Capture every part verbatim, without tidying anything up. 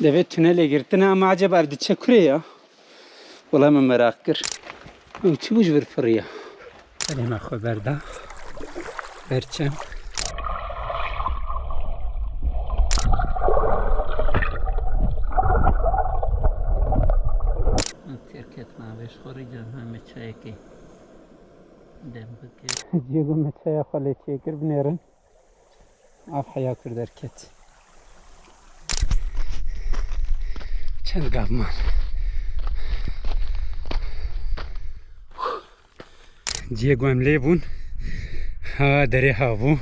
Devê tunelê girtine ama acaba ev diçe kurê ya? Wela min meraq kir. Ew çi bû ji vir firiya? Belê me xwe berda. Berçem. Têr ket navê ji xwe rê can me çayekê dem bike. Ciyê ku me çaya xwe lê çêkir binêrin. Av heya kur derket. Çend gav man. Ciyê ku em lê bûn, ha derê ha bû.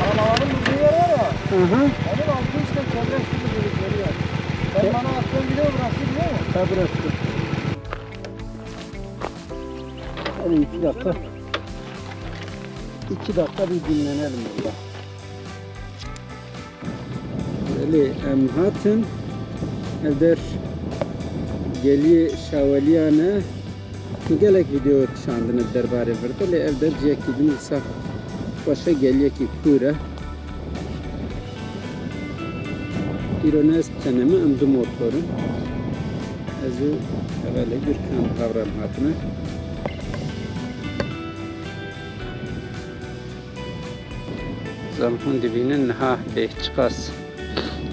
Arabaların durduğu yer var ya, Hı hı. Onun altı işte çevre su müdürlükleri yer. Sen bana attığın video burası, biliyor musun? Ha, burası. Hadi iki dakika. İki dakika bir dinlenelim burada. Belê, em hatin. Ev der geliyê Şaweliyan e. Min gelek video kişandine derbarê vir de, lê ev der ciyekî din wisa xweş e, geliyekî kûr e. Îro ne ez bi tenê me, em du motor in. Ez û hevalê Gurkan bi hev re em hatine. Zaten hûn dibînin niha bê çiqas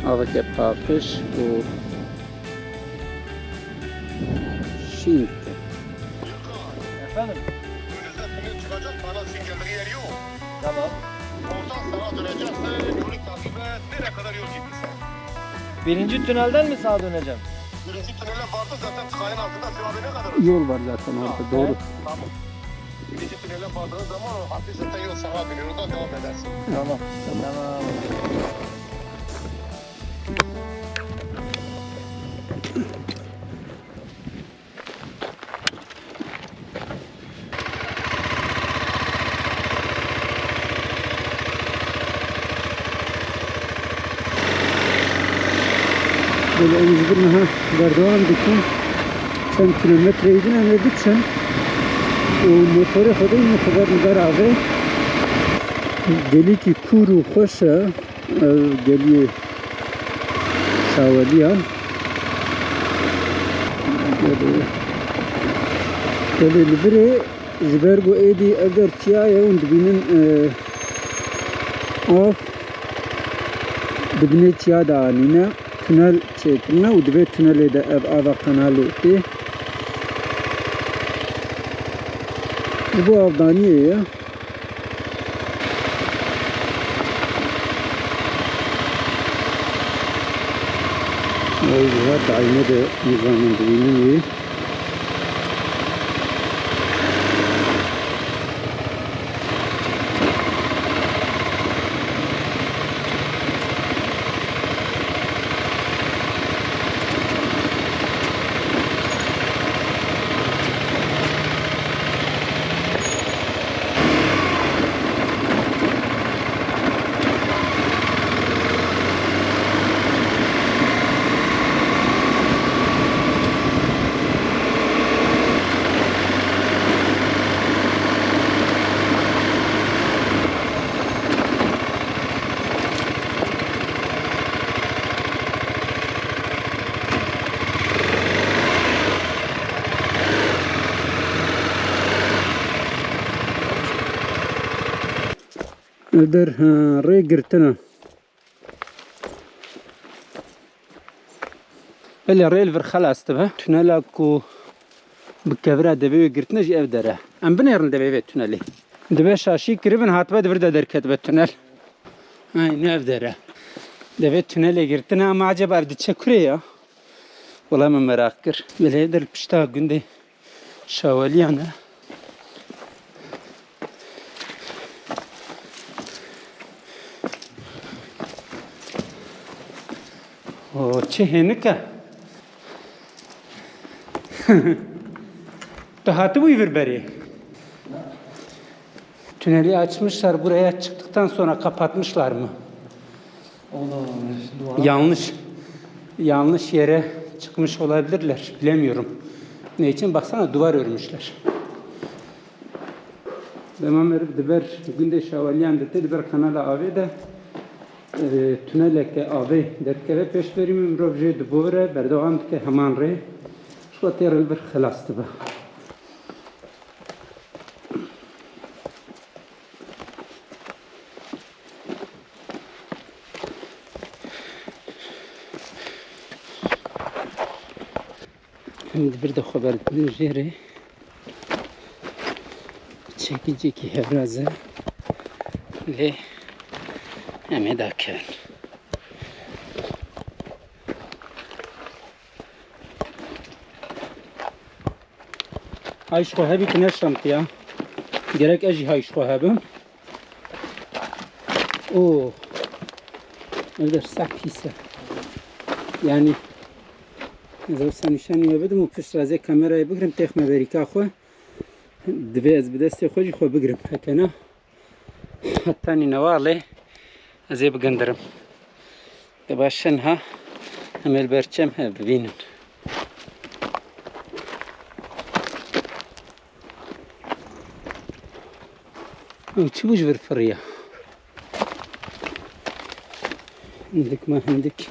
aveke paqij û şîn dike. Efendim? Önünüzde tünel çıkacak, bana sinyalleri yer yok. Tamam. Oradan sağa döneceksin, yolu takip et, nereye kadar yol gittiysen. Birinci tünelden mi sağa döneceğim? Birinci tünele vardı zaten, tıkayın altında şu an ne kadar? Yol var zaten orada, doğru. Tamam. Birinci tünele vardığın zaman o hafif zaten yol sağa dönüyor, oradan devam edersin. Tamam. Tamam. Böyle em ji vir niha berdewam dikin. Çend kilometreyê din em ê biçin. Û motorê xwe de yî xwe ber li ber avê. Gelîkî kûr û xweş e. Ev geliyê Şaweliyan. Gelê, gelê li virê, ji ber ku êdî ev der çiya ye, hûn dibînin, e, av di binê çiya de anîne, tunel çêkirine û di vê tunelê de ev ava qenalê tê. Ji bo avdaniyê ye. Ew ji her daîme de nîzamin dibînin wî. Ev der, ha, rê girtin e. Belê rê li vir xelas dibe. Tunela ku bi kevira devê wê girtine jî ev der e. Em binêrin devê vê tunelê. Dibe şaşî kiribin, hatibe di vir de derketibe tunel. Ay, ne ev der e. Devê tunelê girtine ama acaba ev diçe kurê ya? Wela min meraq kir. Belê ev der li pişta gundê Şaweliyan e. O çi hênik e. Tu hatibûyî vir berê? Tüneli açmışlar, buraya çıktıktan sonra kapatmışlar mı? Onu duvara Yanlış, yanlış yere çıkmış olabilirler. Bilemiyorum. Ne için? Baksana, duvar örmüşler. Dema meriv di ber gundê Şaweliyan de tê, di ber kanala avê de, e, tuneleke avê derdikeve pêşberî min, mirov jê dibore, berdewam dike heman rê. Ji xwe tê rê li vir xelas dibe. Em di vir de xwe berdidin jê re. Çekicekî hevraz e. Lê em ê dakevin. Hay ji xwe hebî tu neşemtiya. Gerek ez jî hay ji xwe hebim. Oo. Ev der sek pîs e. Yani, ez wisa nîşanî we bidim û pişt re ez ê kamerayê bigirim, têxme berîka xwe. Divê ez bi destê xwe jî xwe bigirim. Heke na, heta nîne walê ez ê bigindirim. De baş e niha em ê li ber çem hev bibînin. Ew çi bû ji vir firiya? Hindik me hindik.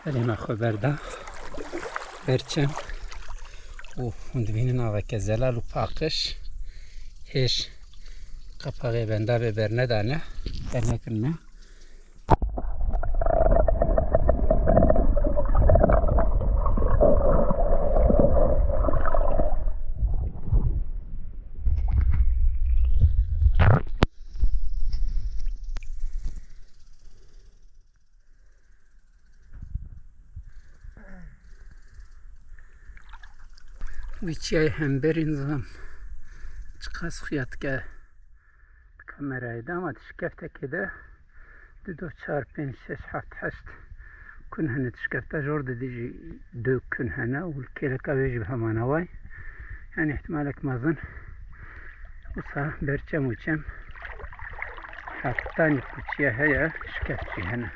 Belê me xwe berda ber çem û hûn dibînin aveke zelal û paqij. Hêj qepaxê bendavê bernedane, dernekirine. Wî çiyayê hemberî nizam çiqas xuya dike di kamerayê de, ama di şikeftekê de du, du, çar, pênc, şeş, heft, heşt kun hene, di şikefta jor de dî jî du kun hene û li kêleka wê jî bi heman away. Yani ihtimalek mezin wisa ber çem û çem hetanî kuçiye heye, şikeft jî hene.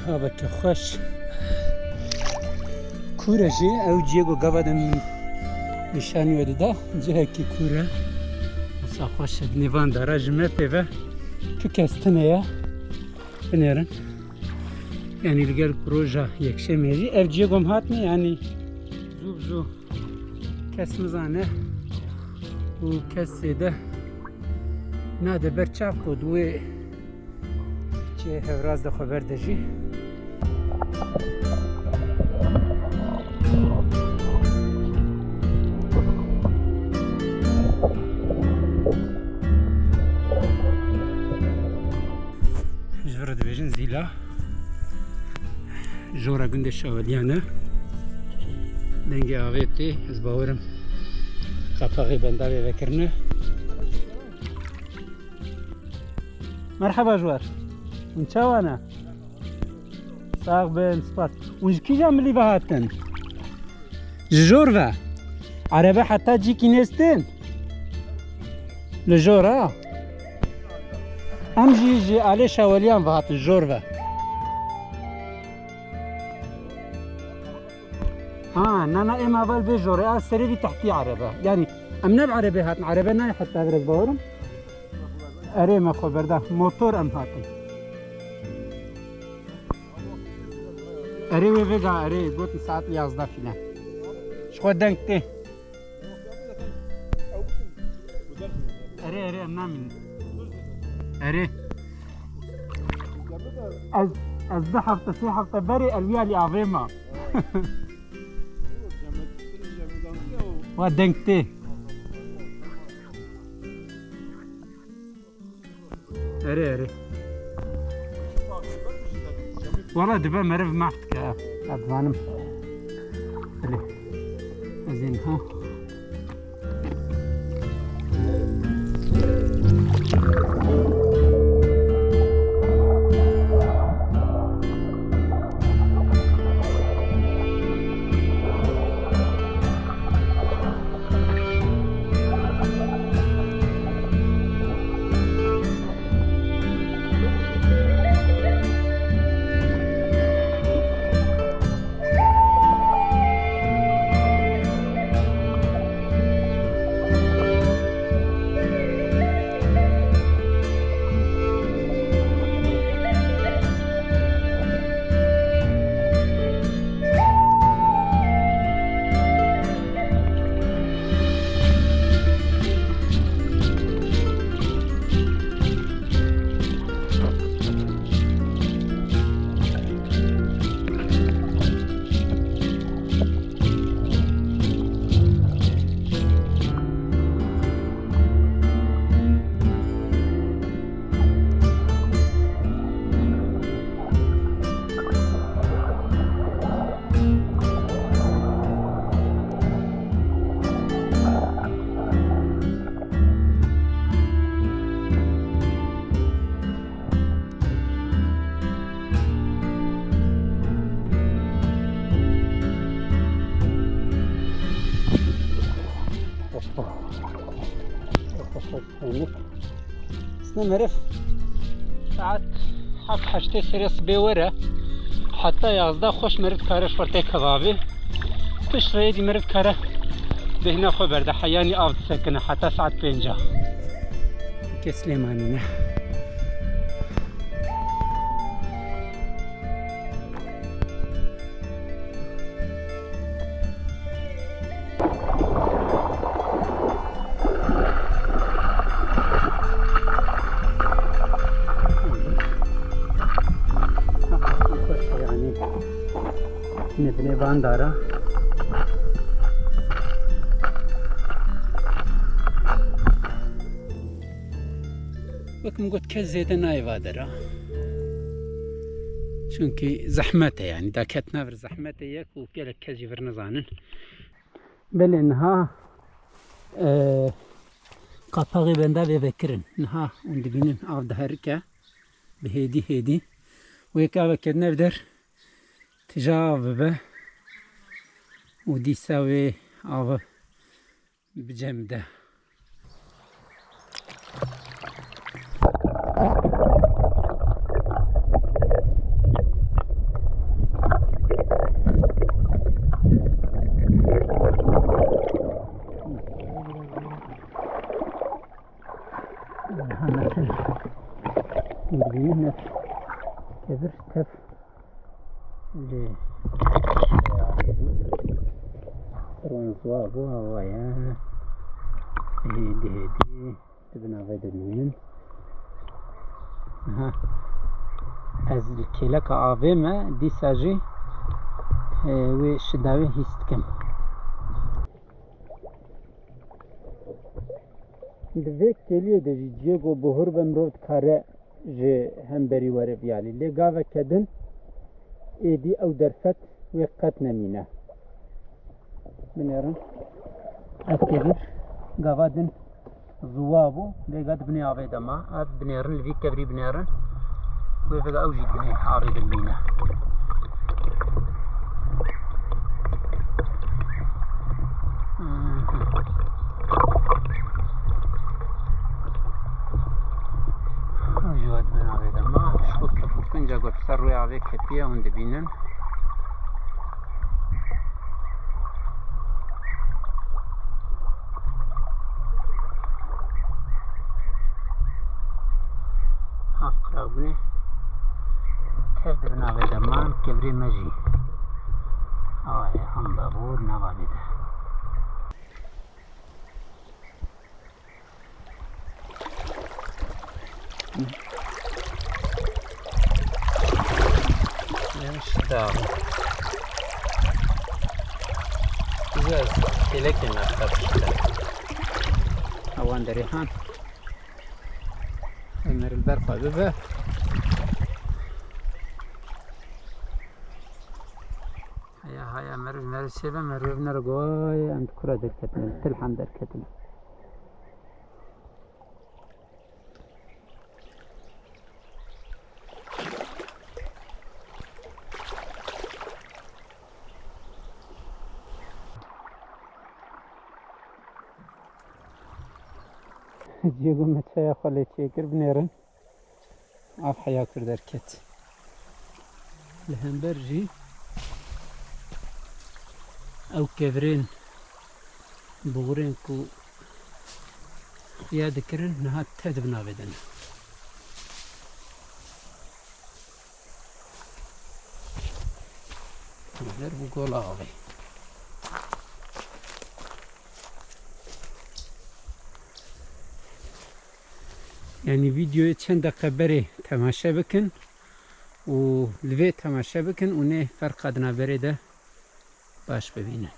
Çaveke xweş. Kûr e jî, ew cihê ku gava de min nîşanî we dida, cihekî kûr e. Wisa xweş e, nêvan dara ji me pê ve tu kes tune ye. Binêrin. Yanî li gel ku roja yekşemê jî ev cihê ku em hatine, yanî zû bi zû kes nizane û kes zêde nade ber çav ku di wê çê hevraz de xwe berde jî. Jora gundê Şaweliyan e. Dengê avê tê, ez bawerim qapaxê bendavê vekirine. Merheba ji we. Hûn çawa ne? Sax bin, spas. Hûn ji kîja milî ve hatin? Ji jor ve. Erebe heta cîkî nêstin. Li jor ha. Em jî ji alê Şaweliyan ve hatin jor ve. Ha, na, na, êm heval vê jorê, a serê vî tehtî erebe. Yanî, em ne bi erebê hatin, erebe nayê heta vir ez bawerim. Erê me xwe berda, motor em hatin. Erê wê vêga, erê, gotin saet yazdeh filan. Ji xwe deng tê. Erê, erê, em namînin. Erê. Ez, ez du hefte, sê hefte berê elwîya lê avê ma. Wa deng tê. Erê, erê. Wala dibe meriv mahv dike, ez dizanim. Belê. Ez ê niha. Aslında meriv saet heft heştê serê sibê were. Heta yazdeh xweş meriv dikare ji xwe têkeve avê. Pişt rê êdî meriv dikare bêhna xwe berde heyanî av disekine heta saet pênca. Kes Silêmanî ne. Yanî ne binê van dara. Wek min got, kes zêde nayê va dera. Çunkî zehmet e, yanî daketina vir zehmet e yek û gelek kes jî vir nizanin. Belê niha, e, qapaxê benda vê vekirin. Niha hûn dibînin av diherike bi hêdî hêdî. Wê ka vekirine vir der tija av bibe û dîsa wê av bi cem de. Aha, nasıl? Birbirine nasıl? Tevir tev. Lê Francois bû, awa ye. Hêdî hêdî di bin avê de dimînin. Aha. Ez li kêleka avê me dîsa jî, e, wê şidawê hîs dikim. Di vê kêliyê de jî cihê ku bihur be mirov dikare ji hemberî were viyanî. Lê gaveke din Êdî ew derfet wê qet nemîne. Binêrin. Ev kevir gava din ziwa bû, vêga di binê avê de ma. Ev binêrin, li vî kevirî binêrin. Wê vêga ew jî di binê avê de mîne. Ew jî ve di bin avê de ma. Ji bo kef û pinca ku ser rûyê avê ketiye, hûn dibînin. Ev qirabûnê tev di bin avê de man, kevirê me jî. Aye, hemda bû, di nav avê de. Yavaş daha. Güzel. Kelek yemek tatlı. Awan derê han. Emir ber xwe bibe. Haya, haya, meriv, meriv çêbe, meriv nere goy, em di kura derketin, em di tilhan derketin. Cihê ku me çaya xwe lê çêkir, binêrin. Av heya kir derket. Li hember jî ew kevirên buxurên ku xuya dikirin, niha tev di bin avê de ne. Li ber bû gola avê. Yanî vîdeoyê çend deqe berê temaşe bikin û li vê temaşe bikin û nê ferqa di navberê de baş bibînin.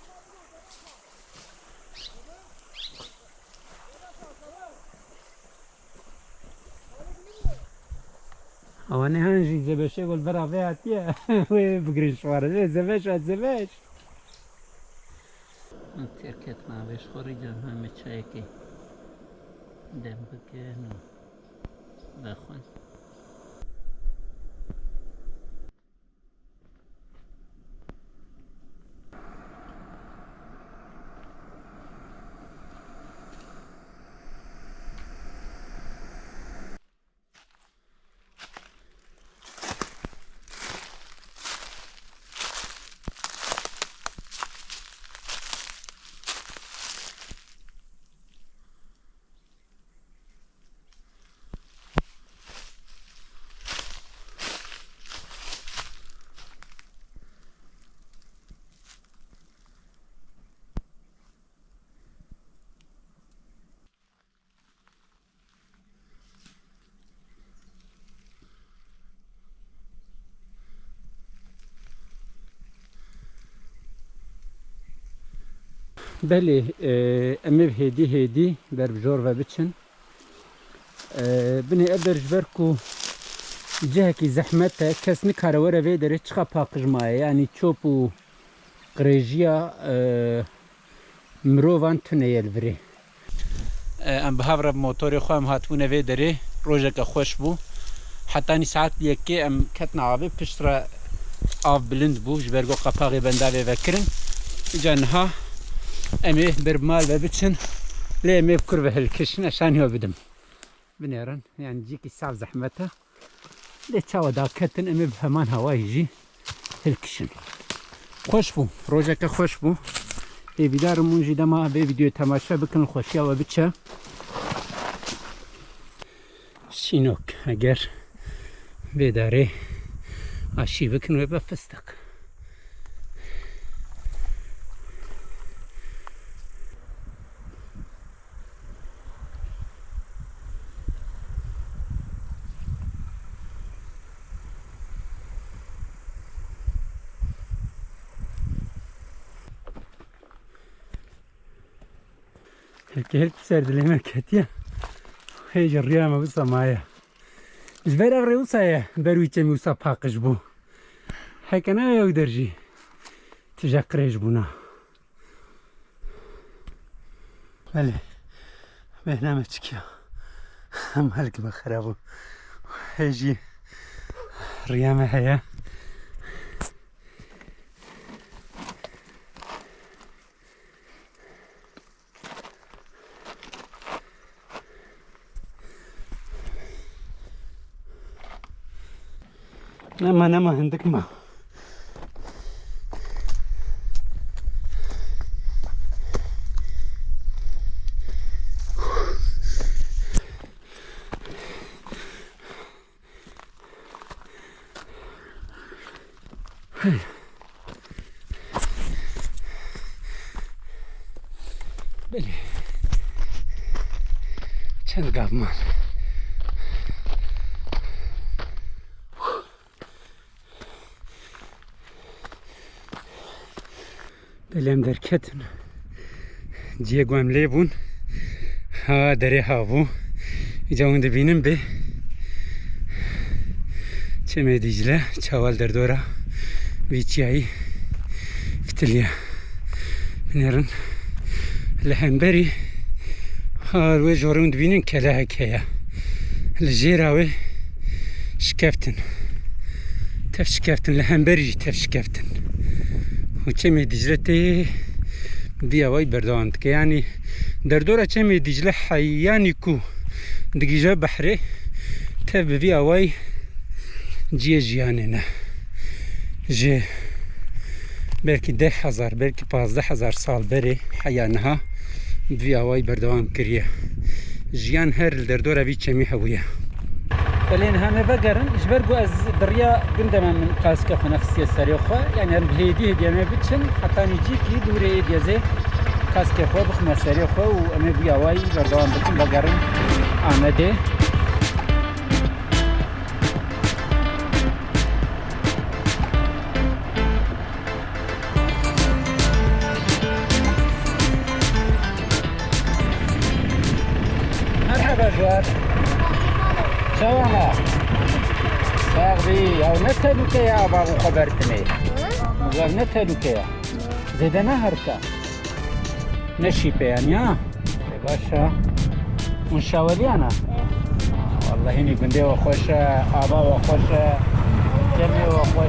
Awanê han jî zebeşê gol bera vê hatiye. Wê bigirin şware. Vê zebeş hat zebeş. Min têr ket navê ji xwe rî can ha me çayekê dem bikin û vexwin. Belê, e, em ê hêdî hêdî ber bi jor ve biçin. E, binê ev der ji ber ku cihekî zehmet e, kes nikare were vê derê, çiqa paqij maye, yanî çop û qirêjiya, e, mirovan tune ye li virê. E, em bi hev re bi motorê xwe em hatibûne vê derê, rojeke xweş bû. Hetanî saet yekê em ketine avê, pişt re av bilind bû, ji ber ku qapaxê bendavê vekirin. Îca niha em ê ber bi mal ve biçin, lê em ê bi kur ve hilkişin, ez şanî we bidim. Binêrin, yanî cîkî sav zehmet e. Lê çawa daketin, em ê bi heman hawayî jî hilkişin. Xweş bû, rojeke xweş bû. Hêvîdar im hûn jî dema vê vîdeoyê temaşe bikin, li xweşiya we biçe. Şînok, eger vê darê aşî bikin, wê be fistik. Hilke hilk ser dilê me ketiye. Hê ji riya me wisa maye. Ji ber ev rê wisa ye, ber wî çemî wisa paqij bû. Heke ne ew der jî tije qirêj bûna. Belê, bêhna me çikiya. Em helkî me xera bû. Hê jî riya me heye. Nema, nema, hindik ma. Belê. Çend gav man. Belê em derketin. Cihê ku em lê bûn, ha derê ha bû. Îca hûn dibînin bê Çemê Dîcle, çawa li derdora vî çiyayî fitiliye. Binêrin li hemberî, ha li wê jorê hûn dibînin kelehek heye. Li jêra wê şikeftin. Tev şikeftin, li hemberî jî tev şikeftin. Û Çemê Dîcle tê bi vî awayî berdewam dike. Yanî derdora Çemê Dîcle heyanî ku digihîje behrê, tev bi vî awayî cihê jiyanê ne. Ji belkî deh hezar, belkî pazdeh hezar sal berê heya niha bi vî awayî berdewam kiriye. Jiyan her li derdora vî çemî hebûye. Belê niha me vegerin, ji ber ku ez bi riya gund de me, min kaskê xwe nexistiye serê xwe. Yanî em bi hêdî hêdî em ê biçin, hetanî cîkî dûrê êdî ez ê kaskê xwe bixime serê xwe û em ê bi vî awayî berdewam bikin, vegerin Amedê. Merheba Juar. Çawa me? Sax bî. Ew ne telûke ye, ava xwe bertinê. Ew ne telûke ye. Zêde ne herika. Ne şîpe yani ya. E, baş e. Hûn şaweliyana? Wallahî nî gundê we xweş e, ava we xweş e, çemê we xweş